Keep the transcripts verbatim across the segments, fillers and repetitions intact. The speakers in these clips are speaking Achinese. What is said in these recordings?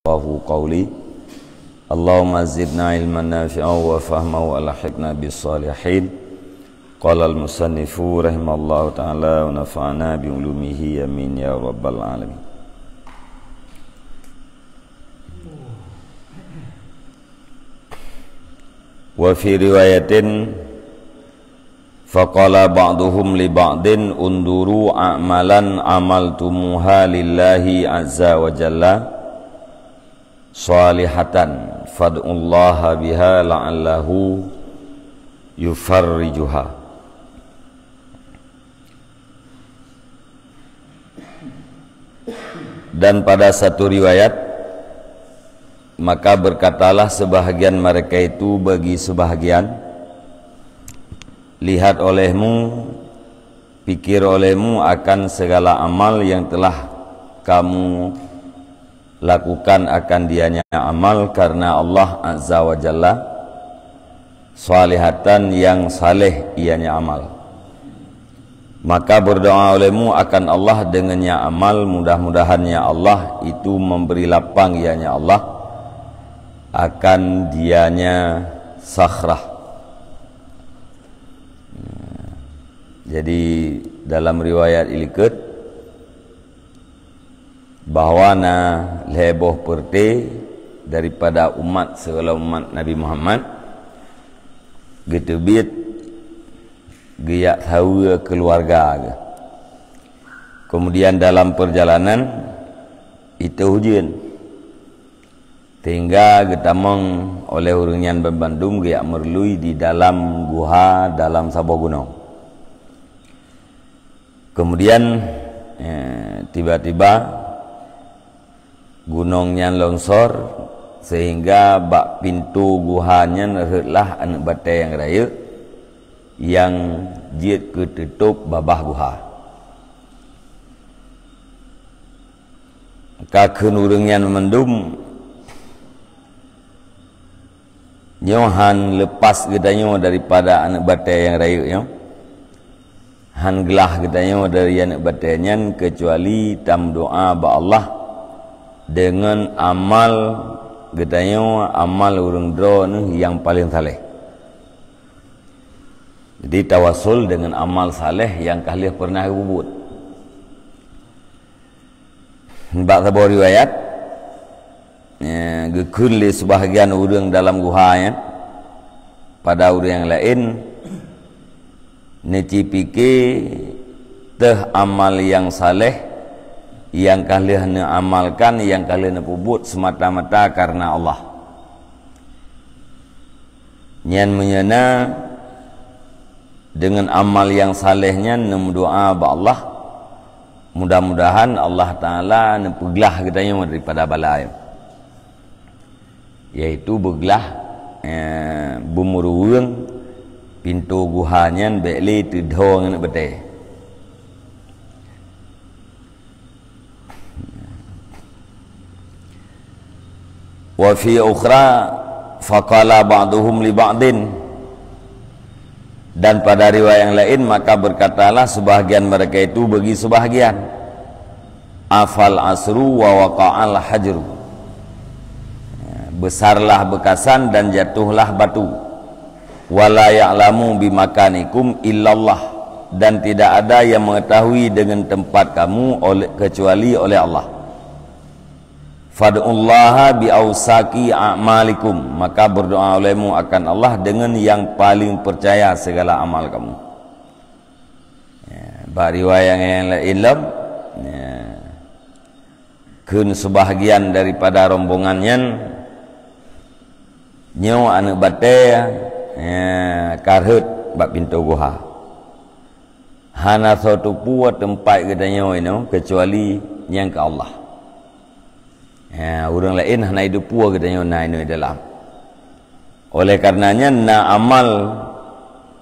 Yafqahu qawli. Allahumma zidna ilman nafi'a wa fahma wa alhiqna bis salihin. Qala al-musannifu rahimallahu ta'ala wa nafa'ana bi ulumihi, amin ya rabbal alamin. Wa fi riwayatin, faqala ba'duhum li ba'din, unduru a'malan amaltumuha lillahi azza wa jalla salihatan, fad'ullaha biha la'allahu yufarrijuha. Dan pada satu riwayat, maka berkatalah sebahagian mereka itu bagi sebahagian, "Lihat olehmu, pikir olehmu akan segala amal yang telah kamu lakukan akan dianya amal karena Allah Azza wa Jalla, salihatan, yang saleh ianya amal. Maka berdoa olehmu akan Allah dengannya amal, mudah-mudahan ya Allah itu memberi lapang ianya Allah akan dianya sakhrah." Jadi, dalam riwayat ilikot, bahwa na lhée boh peureuté daripada umat sigohlom umat Nabi Muhammad geuteubiet geujak saweue keuluwarga geuh. Keumudian dalam peurjalanan itôh ujeuen, sehingga geutamong oleh ureuëng nyan banmandum geujak meureuloh di dalam guha dalam saboh gunong. Keumudian, eh, tiba-tiba gunong nyan lonsor, sehingga bak pintoe guha nyan rhötlah aneuëk batée nyang rayeuk nyang jeuet keu teutôb babah guha. Ka kheun ureuëng nyan mandum, "Nyoe han leupas geutanyoe daripada aneuëk batée nyang rayeuk nyoe. Han glah geutanyoe dari aneuëk batée nyan keucuali tameudoá bak Allah deungon amal geutanyoe, amal ureuëng droeneueh nyang paleng saleh." Jadi, tawasul deungon amal saleh nyang ka lheueh peureunah geupeubuet. Bak saboh riwayat, eh, geukheun lé seubahgian ureuëng dalam guha nyan, pada ureuëng nyang laén, neucipike teuh amal nyang saleh nyang ka lheueh neuamalkan, nyang ka lheueh neupeubuet seumata-mata kareuna Allah. Nyan meunyoe na, deungon amal nyang saleh nyan neumeudoá bak Allah, mudah-mudahan Allah Taala neupeuglah geutanyoe daripada bala nyan, yaitu beuglah, eh, beumeuruweueng pintoe guha nyan bék lé teudho ngon aneuëk batée. Wa fi ukhra, faqala ba'duhum li ba'din. Dan pada riwayat yang lain, maka berkatalah sebahagian mereka itu bagi sebahagian, "Afal asru wa waqa'al hajru." Besarlah bekasan dan jatuhlah batu. "Wa la ya'lamu bimakanikum illallah," dan tidak ada yang mengetahui dengan tempat kamu oleh, kecuali oleh Allah. "Fad'ullaha bi ausaki a'malikum," maka berdoa olehmu akan Allah dengan yang paling percaya segala amal kamu. Ya, bak riwayat yang lain lom, ya, kheun sebahagian daripada rombongan nyan, nyoe aneuëk batée, ya, ka rhöt bak pintoe guha. Hana soe teupeue teumpat geutanyoe inoe keucuali nyang keu Allah. Ya, ureuëng laén hana jiteupeue geutanyoe na inoe dalam. Oleh karenanya, na amal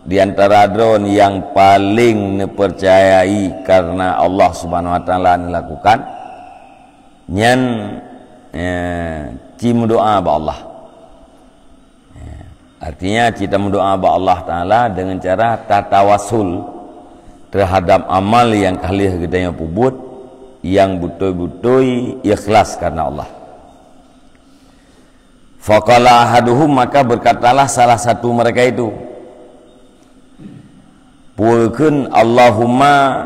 di antara droe nyang paleng neupercayai kareuna Allah Subhanahu Wa Taala neulakukan, nyan, eh, ci meudoá bak Allah. Artinya, ci tameudoá bak Allah Taala deungon cara tatawasul teuhadab amal nyang ka lheueh geutanyoe peubuet nyang beutôi-beutôi ikhlas kareuna Allah. Faqala ahaduhum, maka berkatalah salah satu mereka itu, peue kheun, Allahumma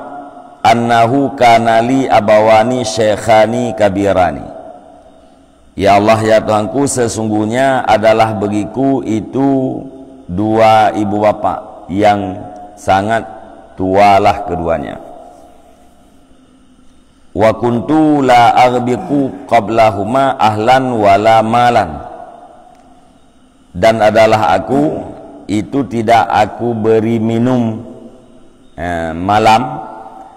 annahu kana li abawani syaikhani kabirani. Ya Allah, ya Tuhanku, sesungguhnya adalah bagiku itu dua ibu bapak yang sangat tualah keduanya. Wa kuntu la aghbiqu qablahuma ahlan wala malan. Dan adalah aku, itu tidak aku beri minum, eh, malam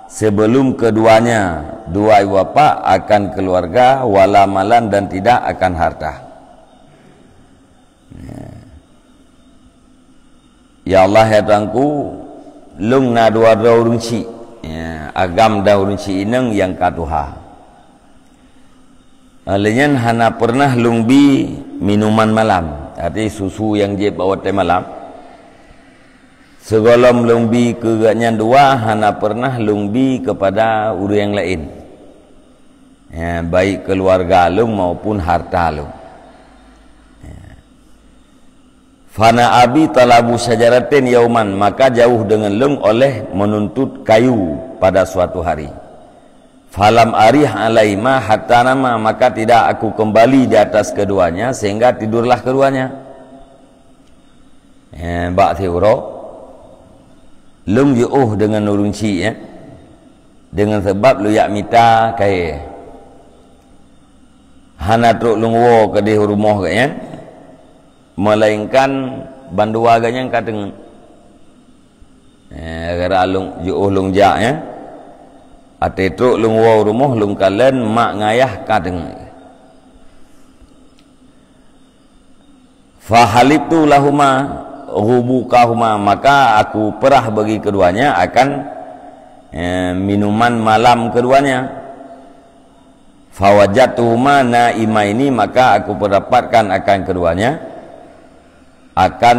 sebelum keduanya, dua ibu bapak, akan keluarga, wala malan, dan tidak akan harta. Ya. Ya Allah, ya Tuhanku, lôn na dua droe ureuëng chik. Ya, agam dan ureuëng chik inong nyang ka tuha. Lé nyan hana pernah lôn bi minuman malam, arti susu nyang jieb bak watée malam. Sigohlom lôn bi keu gobnyan dua, hana pernah lôn bi keupada ureuëng laén, ya, baik keuluwarga lôn maupun harta lôn. Ya. Fana abi talabu syajaratin yauman, maka jauh deungon lôn oleh meununtut kayu pada suatu hari. Falam arih alaihima hatta nama, maka tidak aku kembali di atas keduanya sehingga tidurlah keduanya. Eh, bak siuroe, lôn jiôh deungon ureuëng chik, ya. Deungon sabab lôn jak mita kayée. Hana trok lôn woe keudeh rumoh gobnyan, melainkan bandua gobnyan ka teungeut. Eh, gara lôn jiôh lôn jak, ya. Até trok lôn woe rumoh, lôn kalon mak ngon ayah ka teungeut. Fahalibtu lahuma ghubukahuma, maka aku perah bagi keduanya akan, eh, minuman malam keduanya. Fawajadtuhuma naimaini, maka aku perdapatkan akan keduanya akan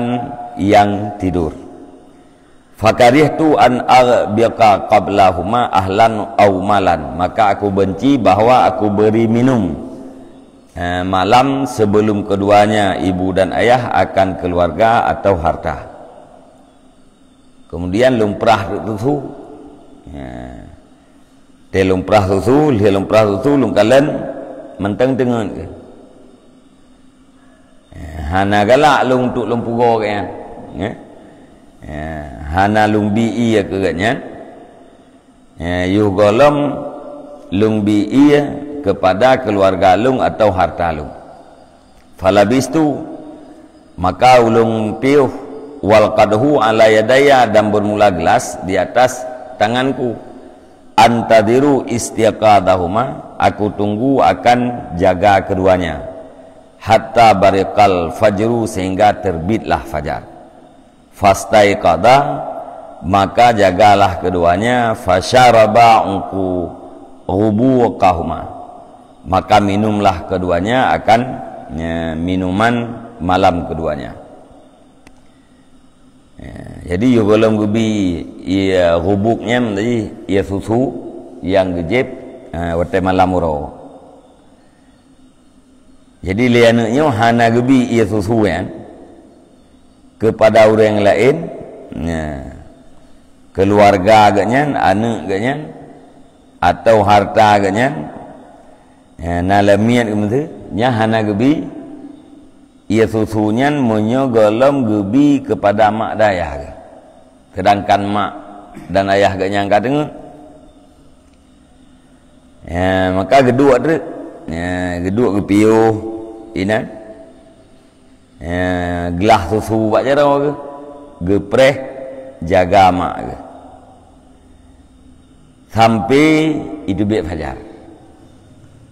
yang tidur. Fakarihtu an aghbiqa qablahuma ahlan au malan, maka aku benci bahwa aku beri minum, eh, malam sebelum keduanya, ibu dan ayah, akan keluarga atau harta. Kemudian lôn prah susu. Ya. Tée lôn prah susu, lheueh lôn prah susu, lôn kalon, mantong teungeut. Eh, hana galak lôn untuk lôn pugoe gobnyan. Eh? Eh, hana lôn bi ié keu gobnyan. Eh, yoh gohlom lôn bi ié keupada keuluwarga lôn atawa harta lôn. Falabistu, maka ulôn piôh, wal qadhu ala yadaya, dan bermula gelas di atas tanganku. Antadiru istiqadahuma, aku tunggu akan jaga keduanya. Hatta bariqal fajru, sehingga terbitlah fajar. Fastaiqadha, maka jagalah keduanya, fasyaraba ungku ghubukahuma, maka minumlah keduanya akan, ya, minuman malam keduanya. Ya, jadi yoh gohlom geubi ié ghubuk nyan tadi, ié susu nyang geujieb, eh, watée malam uroe. Jadi lé aneuëk nyoe hana geubi ié susu nyan keupada ureuëng laén, ya, keuluwarga geuhnyan, aneuëk geuhnyan, atawa harta geuhnyan, ya, na lamiet geumeusé, nyan hana geubi ié susu nyan meunyoe gohlom geubi keupada mak dan ayah geuh. Seudangkan mak dan ayah geuhnyan ka teungeut. Ya, maka geuduek treuk. Ya, geuduek geupiôh inan. Ya, glah susu bak jaroe geuh. Geupreh jaga mak geuh. Sampai iteubiet fajar.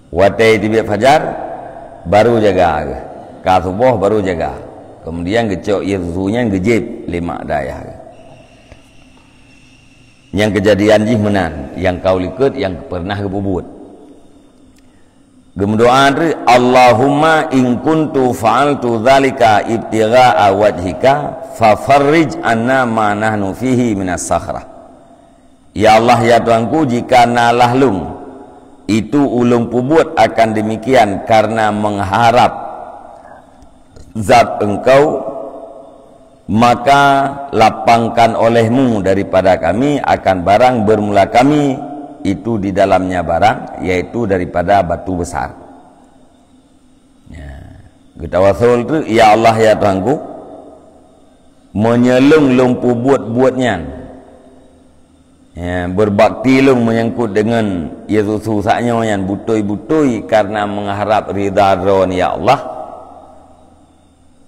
Watée iteubiet fajar, baru jaga geuh. Ka suboh baru jaga. Kemudian geucok ié susu nyan geujieb lé mak dan ayah geuh. Nyang keujadian jih meunan, nyang ka u likot nyang pernah geupeubuet. Geumeudoá treuk, "Allahumma in kuntu fa'altu dzalika ibtigha'a wajhika, fafarrij 'anna ma nahnu fihi minas sakhrah." Ya Allah, ya Tuhanku, jika na lah lôn, itu ulôn peubuet akan demikian karena mengharap zat engkau, maka lapangkan olehmu daripada kami akan barang bermula kami, itu di dalamnya barang, yaitu daripada batu besar. Ya. Geutawasul tu, "Ya Allah, ya Tuhanku, meunyoe lôn lôn peubuet buet nyan, ya, beubakti lôn meunyangkot deungon ie susu sak nyoe nyan beutôi-beutôi kareuna meuharab ridha Droe, ya Allah,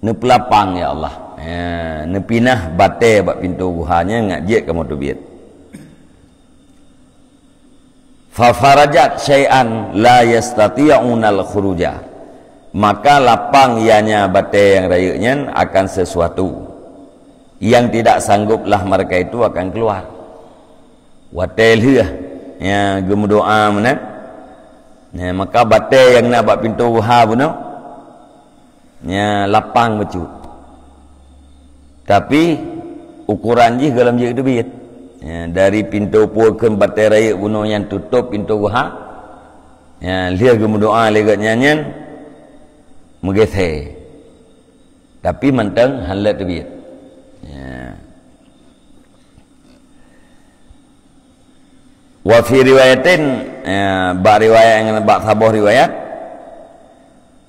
neupeulapang, ya Allah, ya, neupinah batée bak pintoe guha nyan ngat jeuet kamoe teubiet." "Fafarajat syai'an la yastati'unal khuruja." Maka lapang ianya batée nyang rayeuk nyan akan sesuatu yang tidak sangguplah mereka itu akan keluar. Watée lheueh, ya, geumeudoá meunan, ya, maka batée nyang na bak pintoe guha bunoe, ya, lapang bacut. Tapi, ukoran jih gohlom jeuet teubiet. Ya, dari pintoe peue kheun batée rayeuk bunoe nyang tutôp pintoe guha, ya, lheueh geumeudoá lé gobnyan nyan, meugeusé. Tapi mantong hana lé teubiet. Ya. Wa fi riwayatin, ya, bak riwayat nyang, bak saboh riwayat,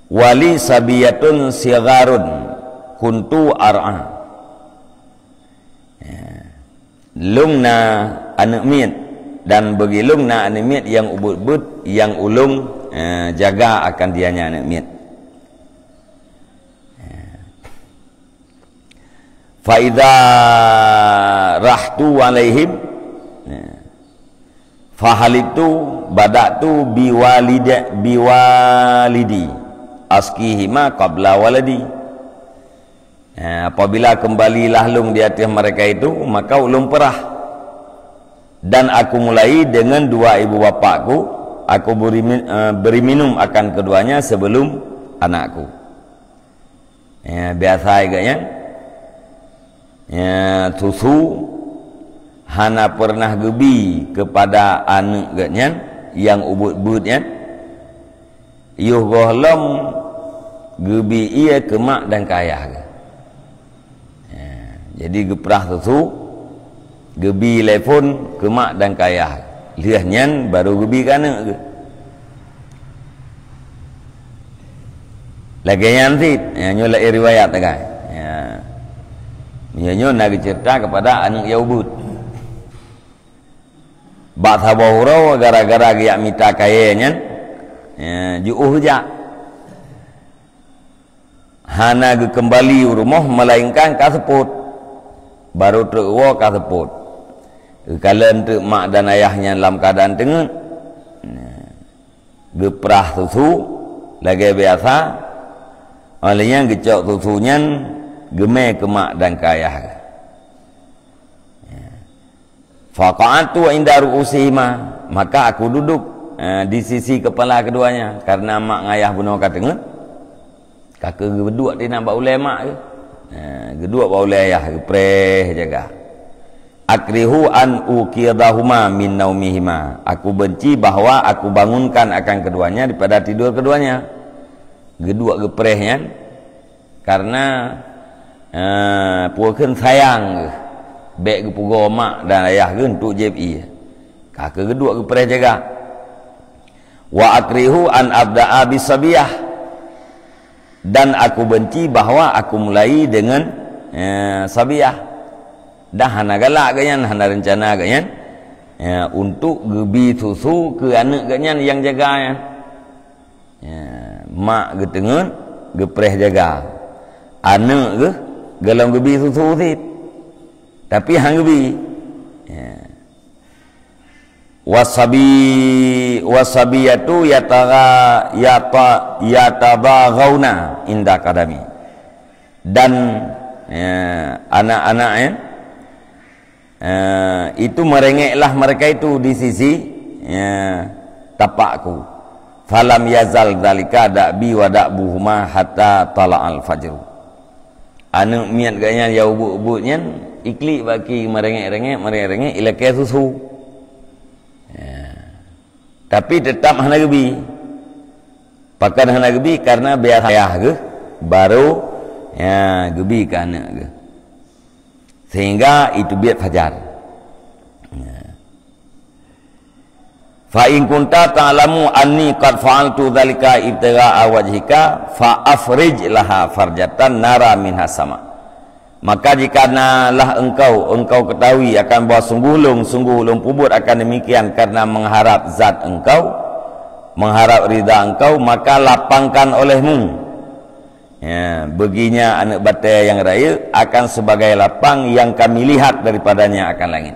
"Wali sabiyatun sigharun kuntu ar'a." Ya. Lôn na aneuëk miet, dan bagi lôn na aneuëk miet nyang ubeuet-ubeuet nyang ulôn, eh, jaga akan dia nyan aneuëk miet. Ya. "Fa idza rahtu alaihim, ya, fahalibtu bada'tu biwalida-, biwalidi, askihima qabla waladi." Ya, apabila kembalilah lôn di ateueh mereka itu, maka ulôn peurah. Dan aku mulai dengan dua ibu bapakku, aku beri mi-, eh, beri minum akan keduanya sebelum anakku. Ya, biasa gobnyan, ya, susu hana pernah geubi kepada aneuëk gobnyan nyang ubeuet-ubeuet nyan. Yoh gohlom geubi ie keu mak dan keu ayah geuh. Ya, jadi geuprah susu, geubi lé phon keu mak dan keu ayah. Lheueh nyan baru geubi keu aneuëk geuh. Lagée nyan cit, ya, nyoe laén riwayat, kan? Ya. Nyoe, nyoe na geuceurita keupada aneuëk nyang ubeuet. Bak saboh uroe gara-gara geujak mita kayée nyan, ya, jiôh jak. Hana geukeumbali u rumoh, meulainkan ka seupôt. Barô trok woe ka seupôt. Geukalon teuk mak dan ayah nyan lam keuadaan teungeut. Geuprah susu lagée biasa, óh lheueh nyan geucok susu nyan geumé keu mak dan keu ayah. Faqa'adtu inda ru'usihima, maka aku duduk, eh, di sisi kepala keduanya, karena mak ngon ayah bunoe ka teungeut, ka keu geuduek di na bak ulée mak geuh. Eh, geuduek bak ulée ayah, geupreh jaga. Akrihu an uqidahuma min naumihima, aku benci bahwa aku bangunkan akan keduanya daripada tidur keduanya. Geuduek geupreh nyan, karena, eh, peue kheun sayang geuh, bék geupugoe mak dan ayah geuh untuk jieb ie. Ka keu geuduek geupreh jaga. Wa akrihu an abda'a bisabiyah, dan aku benci bahwa aku mulai dengan, eh, sabiyah. Dah hana galak gobnyan, hana reuncana gobnyan, eh, untuk geubi susu keu aneuëk gobnyan nyang jaga nyan. Ya, mak geuteungeut, geupreh jaga. Aneuëk geuh gohlom geubi susu cit. Tapi han geubi. Ya. Wasabi-, wasabiyatu yataga-, yata-, yatabaghauna inda qadami. Dan, ya, anak-anak, ya, Eh, itu merengeklah mereka itu di sisi, ya, tapakku. Falam yazal dzalika da'bi wa da'buhuma hatta tala'al fajru. Aneuëk miet gobnyan nyang ubeuet-ubeuet nyan iklik bak kiri merengek-rengek, merengek-rengek ilakée susu. Ya. Tapi teutap hana geubi. Pakon hana geubi? Karena biasa ayah geuh baru Ya, geubi keu aneuk geuh. Sehingga iteubiet fajar. Ya. "Fa in kunta ta'lamu anni qad fa'altu dzalika ibtigha'a wajhika, fa afrij laha farjatan nara minha sama." Maka jika na lah engkau, engkau ketahui akan bahwa sungguh lôn, sungguh lôn peubuet akan demikian karena mengharap zat engkau, mengharap ridha engkau, maka lapangkan olehmu, ya, baginya aneuk batée nyang rayeuk akan sebagai lapang yang kami lihat daripadanya akan langit.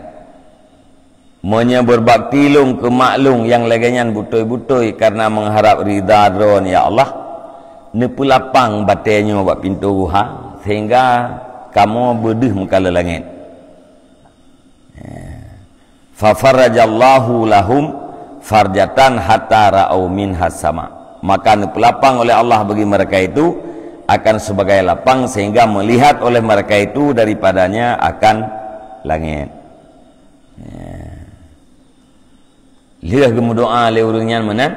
Meunyoe beubakti lôn keu mak lôn nyang lagée nyan beutôi-beutôi kareuna meuharab ridha Droe, ya Allah, neupeulapang batée nyoe bak pintoe guha, sehingga kamoe beudeuh meukalon langét. Fa farajallahu lahum farjatan hatta ra'au minhas sama. Maka neupeulapang oleh Allah bagi mereka itu akan sebagai lapang, sehingga melihat oleh mereka itu daripadanya akan langét. Ya. Lheueh geumeudoá lé ureuëng nyan meunan,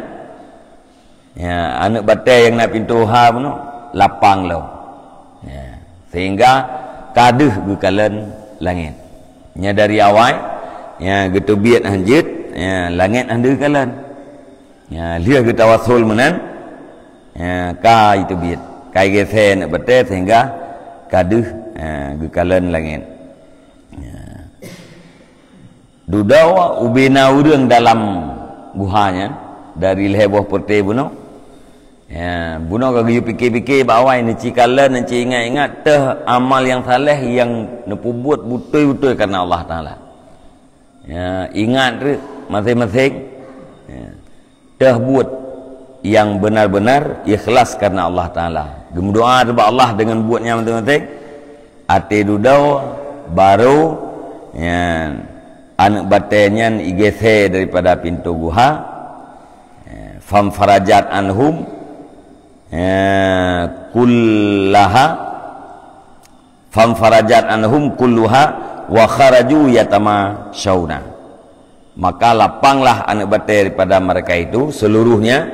ya, aneuk batée nyang na pintoe guha bunoe lapang lom. Ya. Sehingga ka deuh geukalon langét. Nya dari awai, ya, geuteubiet hanjeuet, ya, langét han deuh geukalon. Ya, lheueh geutawassul meunan, ya, ka iteubiet, ka igése aneuk batée sehingga ka deuh, ya, geukalon langét. Ya. Dudoe ubena ureuëng dalam guha nyan dari lhée boh peureute bunoe. Ya, bunoe ka geuyue pike-pike bak awai, neuci kalon, neuci ingat-ingat teuh amal nyang saleh nyang neupeubuet beutôi-beutôi kareuna Allah Taala. Ya, ingat treuk maséng-maséng. Ya. Teuh buet nyang benar-benar ikhlas kareuna Allah Taala. Geumeudoá bak Allah deungon buet nyan maséng-maséng. Até dudoe, barô, nyan, aneuk batée nyan igése daripada pintoe guha. Ya, famfarajat anhum, ya, kullaha. Famfarajat anhum kulluha wa kharaju yatamasyauna. Maka lapanglah aneuk batée daripada mereka itu seluruhnya,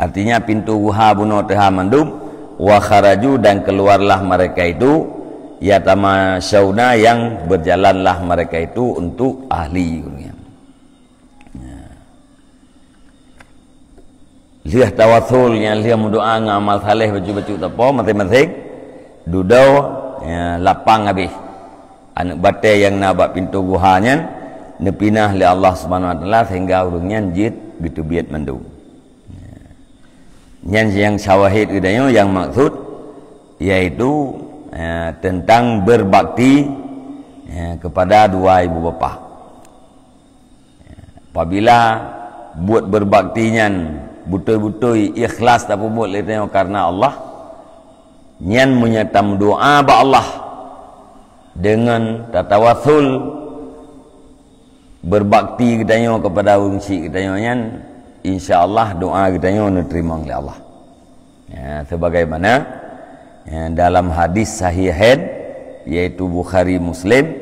artinya pintoe guha bunoe teuha mandum, wa kharaju, dan keluarlah mereka itu, yatamasyauna, yang berjalanlah mereka itu untuk ahli dunia. Ya. Lheueh tawassul nyan, lheueh meudoá ngon amal saleh bacut-bacut sapo maséng-maséng, dudoe, ya, lapang habéh. Aneuk batée nyang na bak pintoe guha nyan neupinah lé Allah Subhanahu Wa Taala sehingga ureuëng nyan jeuet geuteubiet mandum. Nyan nyang syawahid geutanyoe nyang maksud, yaitu, ya, tentang berbakti, ya, kepada dua ibu bapa. Apabila buet beubakti nyan beutôi-beutôi ikhlas tapeubuet lé tanyoe kareuna Allah, nyan meunyoe tameudoá bak Allah deungon tatawassul beubakti geutanyoe keupada ureuëng syik geutanyoe nyan, insya Allah doá geutanyoe neuteurimong lé Allah. Ya, sebagaimana, ya, dalam hadis sahihain, yaitu Bukhari Muslim,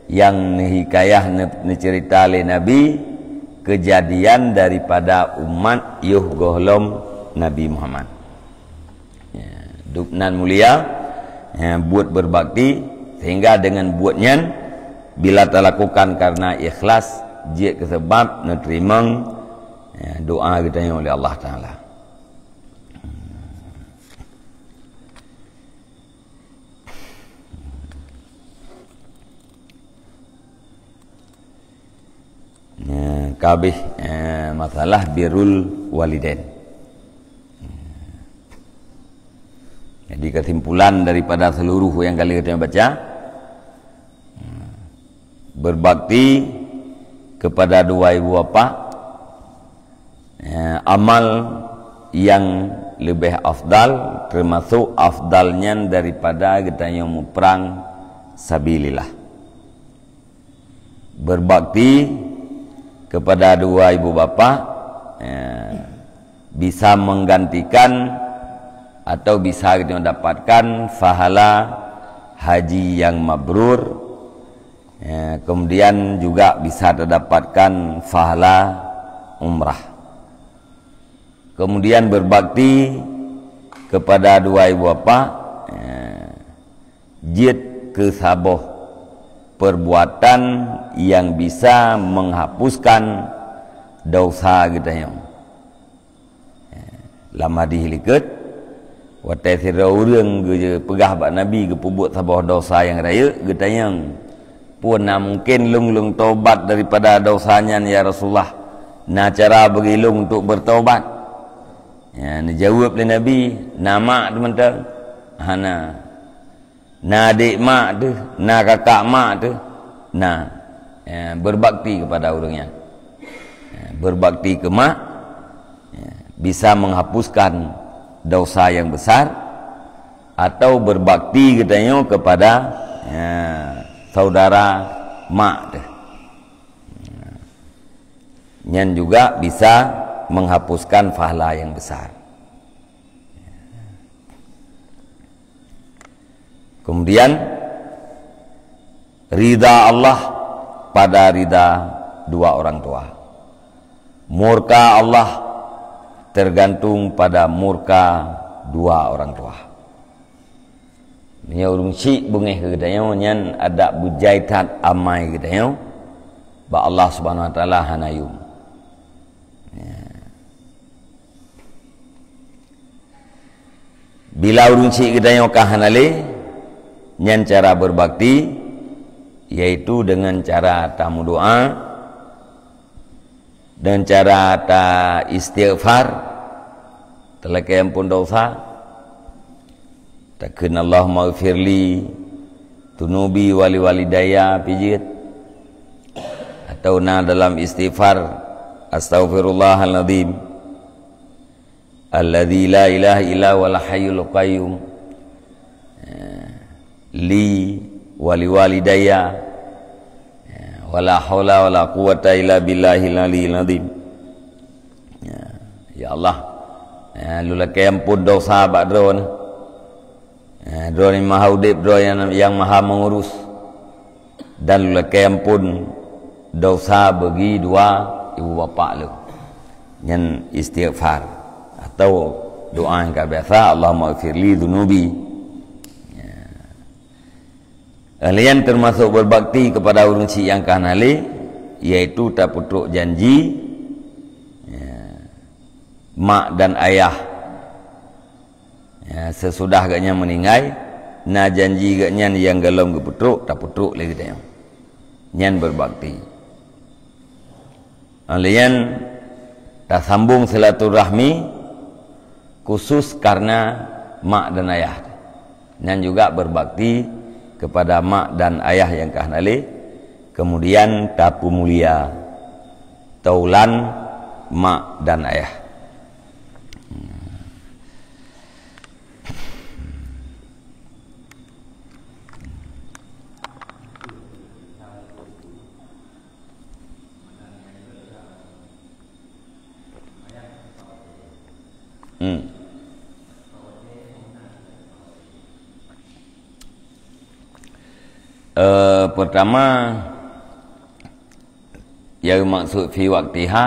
yang neuhikayah, ne-, neucerita lé Nabi kejadian daripada umat yoh gohlom Nabi Muhammad. Ya, dubnan mulia, ya, buet beubakti, sehingga dengan buet nyan, bila talakukan karena ikhlas, jeuet keu sebab neuteurimong, ya, doá geutanyoe lé Allah Taala. Nah, ka habéh, eh, masalah birrul walidain. Jadi, kesimpulan daripada seluruh yang kali kita baca, berbakti kepada dua ibu bapa, ya, amal yang lebih afdal, termasuk afdal nyan daripada geutanyoe muprang sabilillah. Berbakti kepada dua ibu bapa, ya, bisa menggantikan atau bisa kita dapatkan pahala haji yang mabrur, ya, kemudian juga bisa terdapatkan pahala umrah. Kemudian berbakti kepada dua ibu bapa, ya, jeuet keu saboh perbuatan nyang bisa menghapuskan dosa geutanyoe. Lam hadis likot, watée sidroe ureuëng geupeugah bak Nabi geupeubuet saboh dosa nyang rayeuk, geutanyong, "Peue na mungken lôn-lôn tobat daripada dosa nyan, ya Rasulullah? Na cara bagi lôn untuk bertobat?" Ya, neujaweueb lé Nabi, "Na mak teuh mantong?" "Hana." "Na adék mak teuh, na kakak mak teuh?" "Na." Ya, berbakti kepada ureuëng nyan. Ya, berbakti keu mak, ya, bisa menghapuskan dosa yang besar, atau berbakti geutanyoe kepada, ya, saudara mak teuh. Nyan juga bisa menghapuskan pahala yang besar. Kemudian, ridha Allah pada ridha dua orang tua. Murka Allah tergantung pada murka dua orang tua. Meunyoe ureuëng syiek beungéh keu geutanyoe, nyan adak beujai that amai geutanyoe bak Allah Subhanahu Wa Taala hana yum. Ya. Bila ureuëng syiek geutanyoe ka hana lé, nyan cara berbakti, yaitu dengan cara tameudoa, dengan cara ta istighfar, talakée ampôn dosa, takheun, "Allahumma ghfirli dzunubi wa liwalidayya," pih jeuet. Atau na dalam istighfar, "Astaghfirullahaladzim alladzi la ilaha illa huwal hayyul qayyum, eh, li wa liwalidayya, eh, wala haula wala quwwata illa billahil aliyyil azim." Ya, ya Allah, ya, lôn lakée ampôn dosa bak Droeneuh. Eh, Droeneuh Maha Udeb, Droeneuh nyang, nyang Maha Mengurus. Dan lôn lakée ampôn dosa bagi dua ibu bapak lôn. Nyan istighfar atau doa nyang ka biasa, "Allahumma ghfirli dzunubi." Ya. Laén termasuk berbakti kepada ureuëng syiek nyang ka hana lé, yaitu tapeutrok janji, ya, mak dan ayah. Ya, sesudah geuhnyan meuninggai, na janji geuhnyan nyang gohlom geupeutrok, tapeutrok lé geutanyoe. Nyan berbakti. Laén tasambong silaturahmi khusus karena mak dan ayah. Nyan juga berbakti kepada mak dan ayah nyang ka hana lé, kemudian tapeumulia taulan mak dan ayah. Hmm. Eh, pertama, nyang maksud fi waqtiha,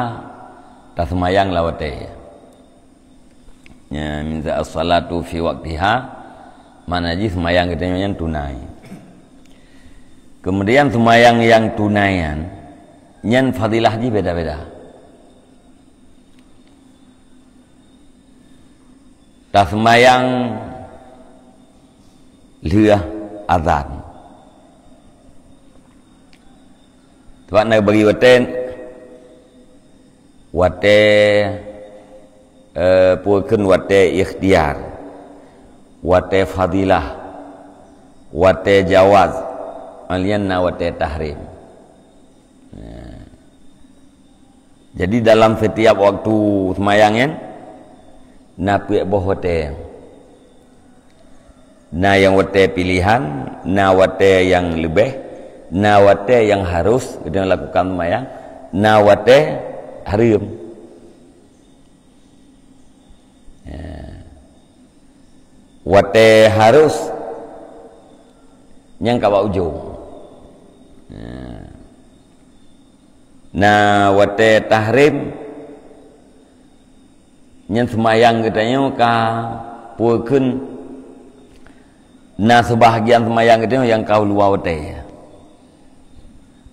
taseumayang lam watée. Ya, misal as-salatu fi waqtiha, makna jih seumayang geutanyoe nyan tunai. Kemudian seumayang nyang tunai nyan, nyan fadilah jih beda-beda. Taseumayang lheueh azan. Sabab na bagi watée, watée, eh, peue kheun watée ikhtiar, watée fadilah, watée jawaz, laén na watée tahrim. Nah. Jadi dalam setiap waktu seumayang nyan, na peuet boh watée. Na nyang watée pilihan, na watée nyang leubeh, na watée nyang harus geutanyoe lakukan seumayang, na watée hareuem. Ya. Watée harus, nyan ka bak ujong. Ya. Na watée tahrim, nyan seumayang geutanyoe ka peue kheun Na seubahagian seumayang geutanyoe nyang ka u luwa watée.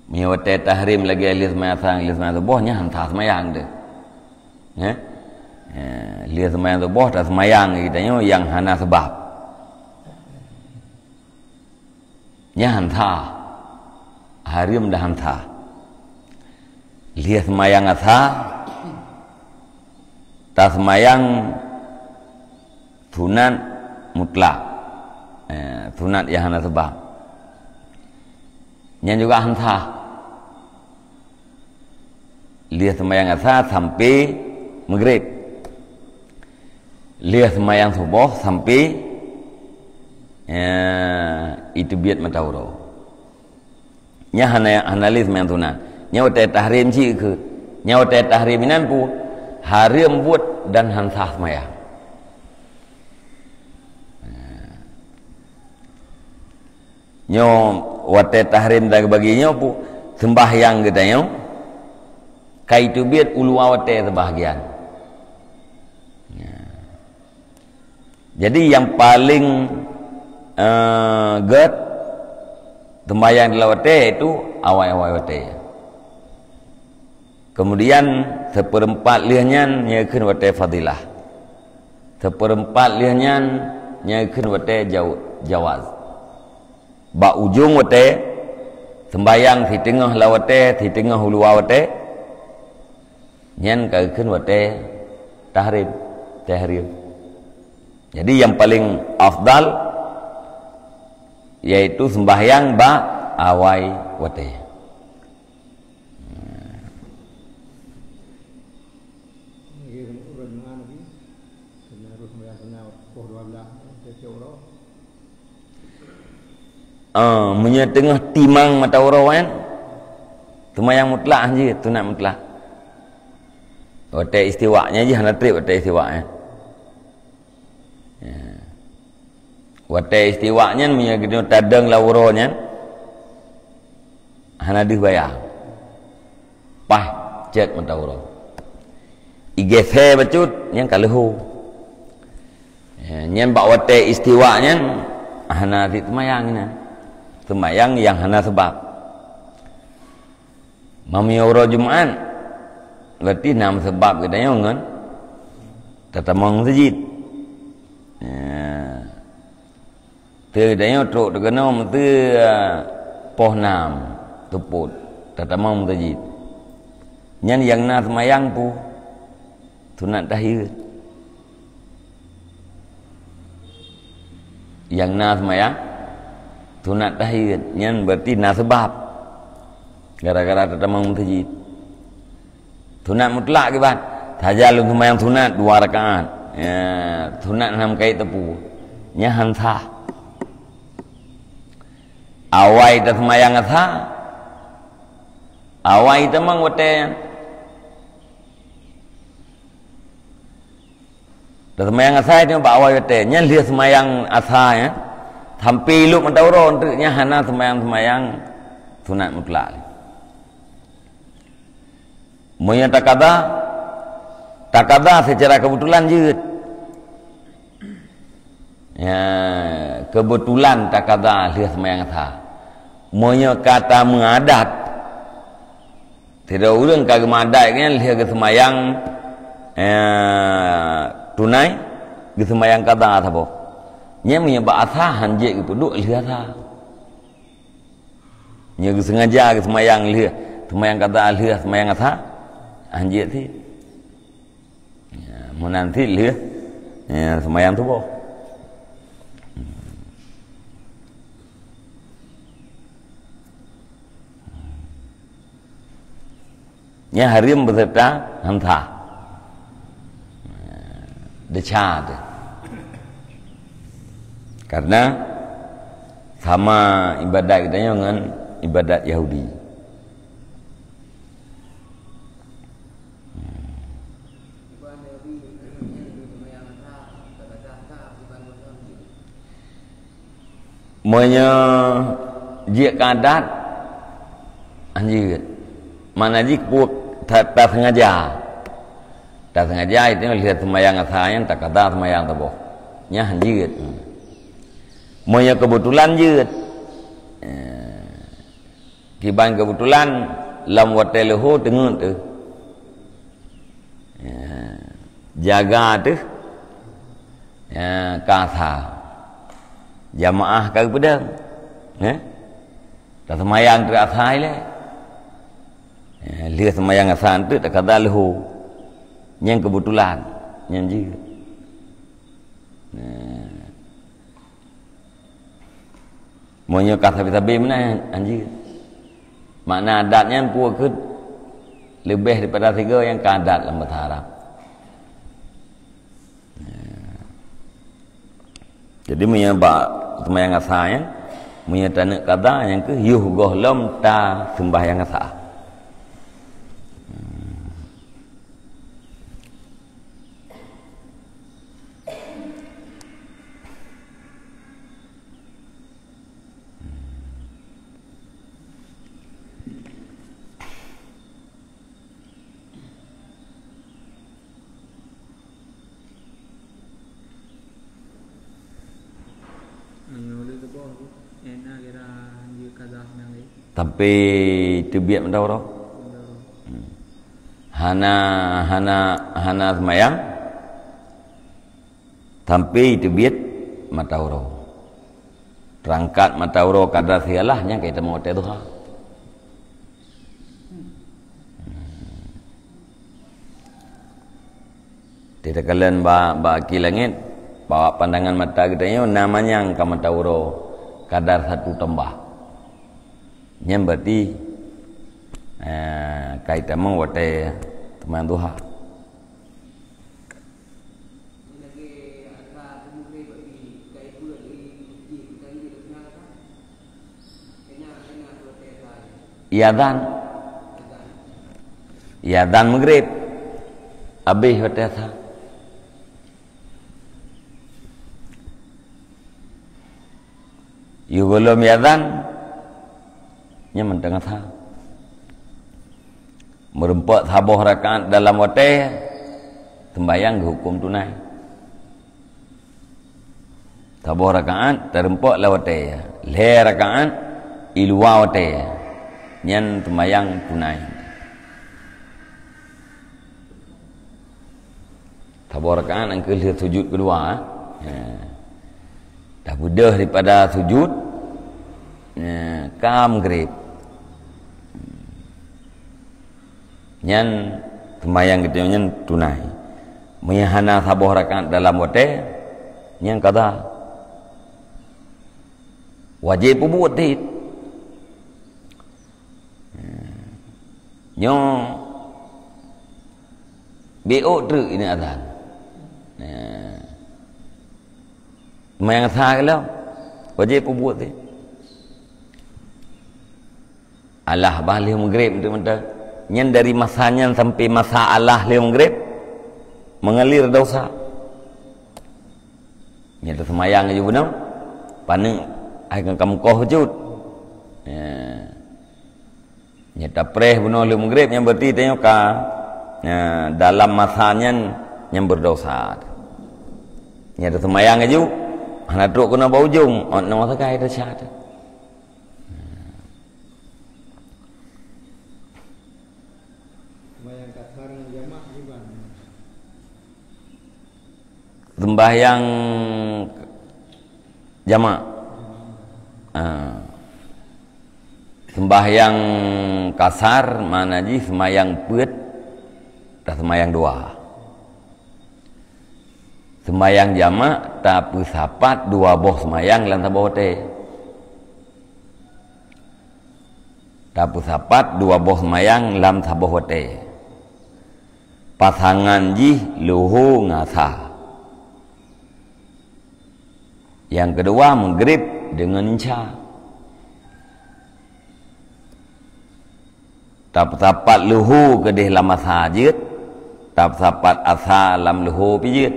Meunyoe watée tahrim lagée lheueh seumayang asar, lheueh seumayang suboh, nyan han sah seumayang teuh. Nyan? Ya, lheueh seumayang suboh taseumayang geutanyoe nyang hana seubab. Nyan han sah. Hareuem dan han sah. Lheueh seumayang asar, taseumayang sunat mutlak. Eh, sunat nyang hana seubab. Nyan juga han sah. Lheueh seumayang asar sampai maghrib. Lheueh seumayang suboh sampai, eh, iteubiet mata uroe. Nyan hana, hana lé seumayang sunat. Nyan watée tahrim cit keuh. Nyan watée tahrim inan peue? Hareuem buet dan han sah seumayang. Nyoe watée tahrim dan bagi nyoe peue? Seumbahyang geutanyoe ka iteubiet u luwa watée seubahagian. Jadi nyang paleng, eh, gét seumayang di luwa watée itu awai-awai watée. Kemudian seupeureuempat lheueh nyan nyang kheun watée fadilah. Seupeureuempat lheueh nyan nyang kheun watée jau-, jawaz. Bak ujong watée, seumbahyang siteungoh lam watée, siteungoh u luwa watée, nyan ka geukheun watée tahrim, tahrim. Jadi nyang paleng afdal yaitu seumbahyang bak awai watée. Ah, meunyoe teungoh timang mata uroe kan, seumayang mutlak han jeuet, sunat mutlak. Watée istiwa nyan jih hana treb watée istiwa nyan. Ya. Watée istiwa nyan meunyoe geutanyoe tadong lam uroe nyan, hana deuh baya. Paih cét mata uroe. Igeuseue bacut nyan ka leuho. Ya, nyan bak watée istiwa nyan hana cit seumayang nyan. Seumayang nyang hana seubab. Meunyoe uroe Jumat, berarti na meuseubab geutanyoe ngon tatamong meuseujid. Ya. Teuh geutanyoe trok teukeunong meuteue poh nam teupot tatamong meuseujid. Nyan nyang na seumayang peue? Sunat tahiyat. Nyang na seumayang sunat tahiyat, nyan berarti na seubab. Gara-gara tatamong meuseujid. Sunat mutlak kiban. Saja lôn seumayang sunat dua rakaat. Ya, sunat hana meukaét teupeu. Nyan han sah. Awai taseumayang asar. Awai tamong watée nyan. Taseumayang asar nyoe bak awai watée. Nyan lheueh seumayang asar nyan, sampai ilop mata uroe, enteuk nyan hana seumayang-seumayang sunat mutlak. Meunyoe takada, takada seucara keubeutulan jeuet. Ya, keubeutulan takada lheueh seumayang asar. Meunyoe ka tameuadat, sidroe ureuëng ka geumeuadat nyan lheueh geuseumayang, eh, tunai, geuseumayang kada saboh. Nyan meunyoe bak asar han jeuet geupeuduek lheueh asar. Nyoe geusengaja geuseumayang lheueh, seumayang kada lheueh seumayang asar, han jeuet cit. Ya, meunan cit lheueh, ya, seumayang suboh. Nyan hareuem beuseureuta han sah. Desya teuh. Karena sama ibadat geutanyoe ngon ibadat Yahudi. Meunyoe jeuet keu adat, han jeuet. Makna jih keu ta-, tasengaja. Tasengaja itu lheueh seumayang asar nyan takada seumayang saboh. Nyan han jeuet. Meunyoe keubeutulan jeuet, eh, kiban keubeutulan lam watée leuhô teungeut teuh. Ya, jaga teuh. Ya, ka asa. Jamaah ka geupeudong. Eh? Taseumayang teuh asa ilée. Ya, lheueh seumayang asa teuk takada leuhô. Nyang keubeutulan, nyang jeuet. Nah. Meunyoe ka sabe-sabe meunan, anjeut. Makna adat nyan peue keuh leubeh daripada sigoe nyang ka adat lam basa Arab. Jadi, meunyoe bak seumayang asa nyan, meunyoe taneuk kada, nyang keuh yoh gohlom taseumayang asa. Meunyoe lé teuboh, eh, na kira hanjeuet kada nyang lé. Tapi teubiet mata uroe. Mata uroe. Hmm. Hana, hana, hana seumayang. Sampai teubiet mata uroe. Teurangkat mata uroe kada sialah nyang ka itamong watée duha. Teukalon bak, bak aki langét, bak pandangan mata geutanyoe na manyang ka mata uroe kadar satu tombak. Nyan berarti, eh, ka itamong watée teuma duha. Iazan. Iazan Maghrib. Habéh watée asa. Yôh gohlom iazan, nyan mantong asa. Meureumpok saboh rakaat dalam watée, seumbahyang geuhuköm tunai. Saboh rakaat teurumpok lam watée, lhée rakaat i luwa watée, nyan seumayang tunai. Saboh rakaat nyang keu lheueh sujud keudua, ha. Tabeudôh daripada sujud, ha, ka Maghrib. Nyan seumayang geutanyoe nyan tunai. Meunyoe hana saboh rakaat dalam watée, nyan qadha. Wajéb peubuet cit. Nyoe biôk treuk ineuk azan. Seumayang sa keulom, wajéb peubuet cit. Alah bah lheueh Maghrib tu mantong. Nyan dari masa nyan sampai masa alah lheueh Maghrib, mengalir dosa. Nyan teuseumayang laju bunoe, paneuk hai ka meukoh bacut. Ya. Nyan tapreh bunoe lheueh Maghrib, nyan berarti tanyoe ka, ya, dalam masa nyan, nyan berdosa. Nyan teuseumayang laju, hana trok keunoe bak ujong, ot nyoe sagai desya. Sembahyang jamak. Ah. Sembahyang kasar makna jih sembahyang peuet dan sembahyang dua. Sembahyang jamak tapeusapat dua boh sembahyang lam saboh watée. Tapeusapat dua boh seumayang lam saboh watée. Pasangan jih leuhô ngon asa. Nyang keudua, Maghrib deungon Isya. Tapeusapat leuhô keudeh lam asa jeuet, tapeusapat asa lam leuhô pih jeuet.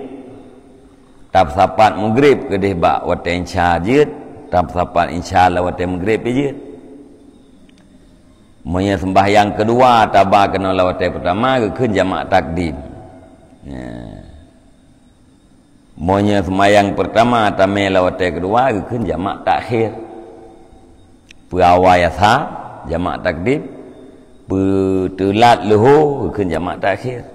Tapeusapat Maghrib keudeh bak watée Isya jeuet, tapeusapat Isya lam watée Maghrib pih jeuet. Meunyoe seumbahyang keudua taba keunoe lam watée peutama, geukheun jamak takdim. Nah. Meunyoe seumayang peurtama tamé lam watée keudua, geukheun jamak takhir. Peuawai asa, jamak takdim. Peuteulat leuho, geukheun jamak takhir.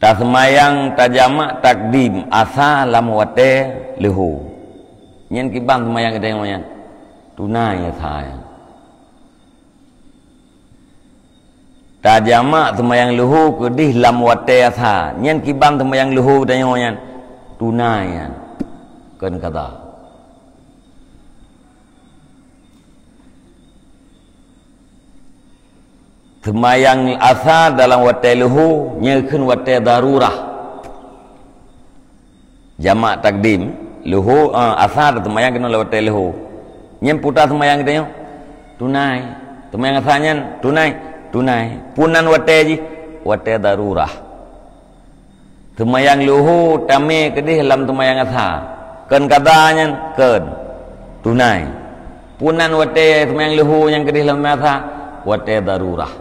Taseumayang tajamak takdim asa lam watée leuho. Nyan kiban seumayang geutanyoe nyan. Tunai asa nyan. Tajamak seumayang leuho keudeh lam watée asa. Nyan kiban seumayang leuho geutanyoe nyan. Tunai nyan. Kon kada. Seumayang asa dalam watée leuho, nyan kheun watée darurah. Jamak takdim, leuho, eh, asa dan seumayang keunoe lam watée leuho. Nyan peue taseumayang geutanyoe? Tunai. Seumayang asa nyan tunai? Tunai. Peue nan watée jih? Watée darurah. Seumayang leuho tamé keudeh lam seumayang asa. Kon kada nyan? Kon. Tunai. Peue nan watée seumayang leuho nyang keudeh lam seumayang asa? Watée darurah.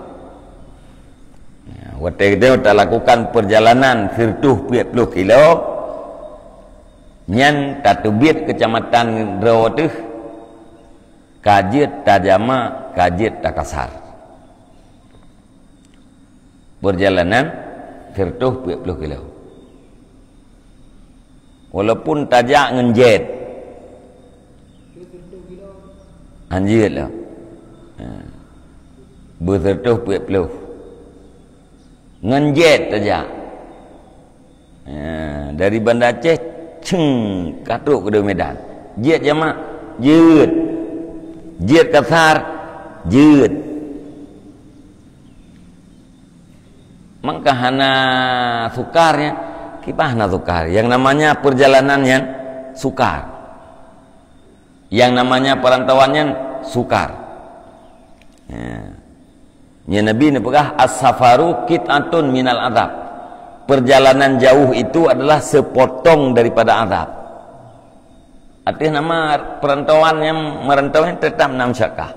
Ya, watée geutanyoe talakukan peurjalanan sireutôh peuet ploh kilo, nyan tateubiet keucamatan droe teuh, ka jeuet tajamak, ka jeuet takasar. Peurjalanan sireutôh peuet ploh kilo. Walaupun tajak ngon jet. Hanjeuet lah. Ha. Beusireutôh peuet ploh. Ngon jet tajak. Ha, dari Banda Aceh, ceng, ka trok keudeh Medan. Jet jamak, jeuet. Jet kasar, jeuet. Maka hana sukar, ya. Kiban hana sukar. Yang namanya perjalanan nyan sukar. Yang namanya perantauan nyan sukar. Ya. Nyan Nabi neupeugah, "As-safaru qit'atun minal azab." Perjalanan jauh itu adalah sepotong daripada azab. Artinya nama perantauan yang merantau nyan tetap na masyakkah.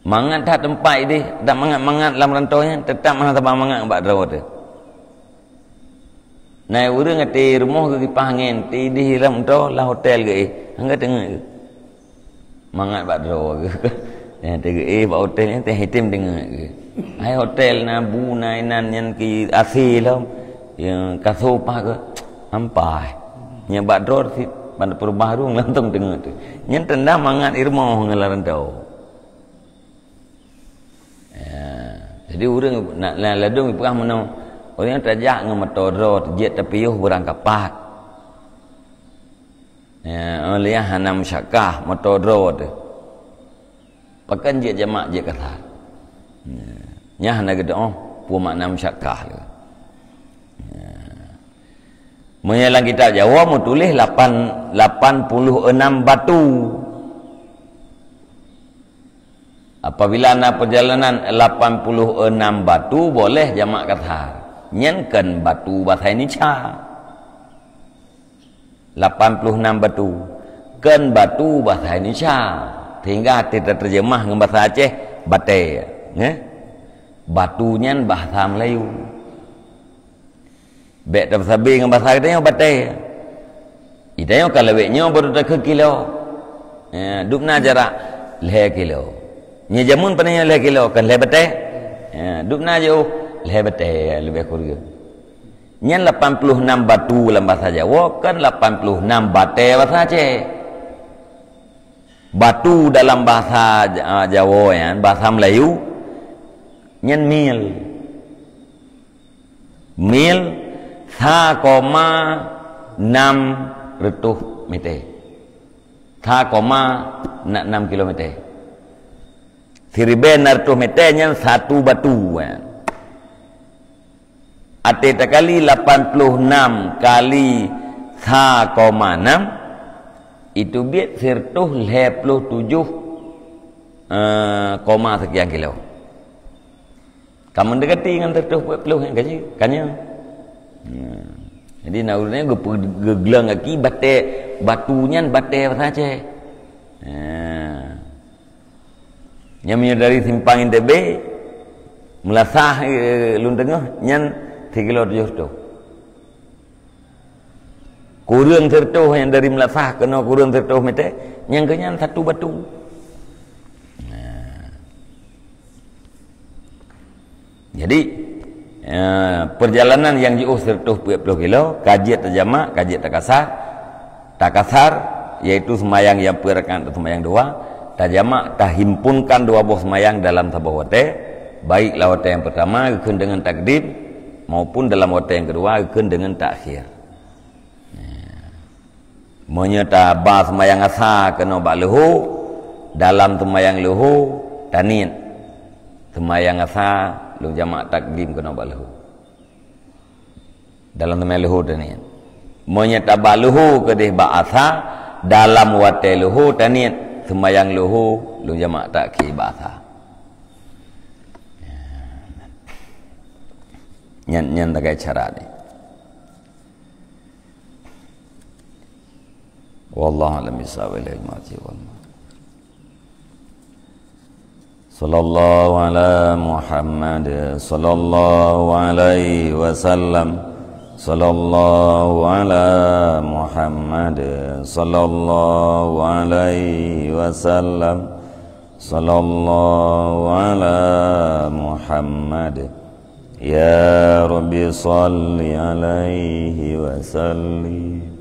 Mangat that teumpat ideh, dak mangat-mangat lam rantau nyan, teutap hana saban mangat bak droe teuh. Na ureuëng até rumoh geukipaih angén, ideh lam rantau, lam hotel geuéh, hana teungeut geuh. Mangat bak droe geuh. Nyang teuh geuéh bak hotel nyan teuh item teungeut geuh. Hai hotel na bu na inan nyan ki A C lom. Ya, kaso paih geuh. Ampai. Nyang bak droe sit, ban peurubah rhueng langsung teungeut teuh. Nyan tanda mangat i rumoh ngon lam rantau. Ya, jadi ureuëng na, na ladôm jipeugah meunoe, ureuëng tajak ngon moto droe teuh jeuet tapiôh beurangkapat. Ya, uleh hana musyakkah moto droe teuh. Pakon jeuet jamak jeuet kasar. Ya. Nyan hana geudong peue makna musyakkah lé. Ya. Meunyoe lam kitab Jawoe meutuléh lapan, lapan puluh enam batu. Apabila na perjalanan lapan puluh enam batu, boleh jamak kasar. Nyan kon batu bahasa Indonesia. Lapan puluh enam batu. Kon batu bahasa Indonesia. Sehingga hati terjemah ngon bahasa Aceh, batée. Ya? Batu nyan bahasa Melayu. Bék tapeusabe ngon basa geutanyoe batée. Geutanyoe ka lawét nyoe baru takheun kilo. Ya, dubna jarak lhée kilo. Nyoe jameun pane nyoe lhée kilo, kon lhée batée. Ya, dubna jiôh lhée batée leubeh kureueng. Nyan lapan puluh enam batu lam basa Jawoe, kon lapan puluh enam batée basa Aceh. Batu dalam basa Ja-, Jawoe nyan, basa Melayu, nyan mil. Mil sa koma nam reutôh mete. Sa koma nam kilometer. Siribée nam reutôh mete nyan satu batu, eh. Até takali lapan puluh enam kali sa koma nam, itu biet sireutôh lhée puluh tujoh, eh, koma sekian kilo. Ka meundekati ngon sireutôh peuet ploh nyan ka jeuet, ka nyoe. Nah, jadi na ureuëng nyan geupeu-, geugleueng gaki batée, batu nyan batée basa Aceh. Nah. Nyan meunyoe dari Simpang Entebbe, Meulasah, eh, lôn teungoh nyan sikilo tujoh reutôh. Kureueng sireutôh nyang dari meulasah keunoe kureueng sireutôh meter, nyang keu nyan satu batu. Nah. Jadi, eh, perjalanan nyang jiôh sireutôh peuet ploh kilo, ka jeuet tajamak, ka jeuet takasar. Takasar, yaitu seumayang nyang peuet rakaat atau seumayang dua, tajamak, tahimpunkan dua boh seumayang dalam saboh watée, baik lam watée nyang peurtama geukheun deungon takdim, maupun dalam watée nyang keudua geukheun deungon takhir. Meunyoe taba seumayang asa keunoe bak leuhô, dalam seumayang leuhô taniet, seumayang asa lôn jamak takdim keunoe bak leuhô. Dalam seumayang leuhô taniet. Meunyoe taba leuhô keudeh bak asa, dalam watée leuhô taniet, seumayang leuhô lôn jamak takhir bak asa. Nyan, nyan lagée cara nyan. Wallahu a'lam bishawab. Ilaihi marji wal ma'ad. Sallallahu ala Muhammad, sallallahu alaihi wasallam. Sallallahu ala Muhammad, sallallahu alaihi wasallam. Sallallahu ala Muhammad. Ya Rabbi, salli alaihi wa sallim.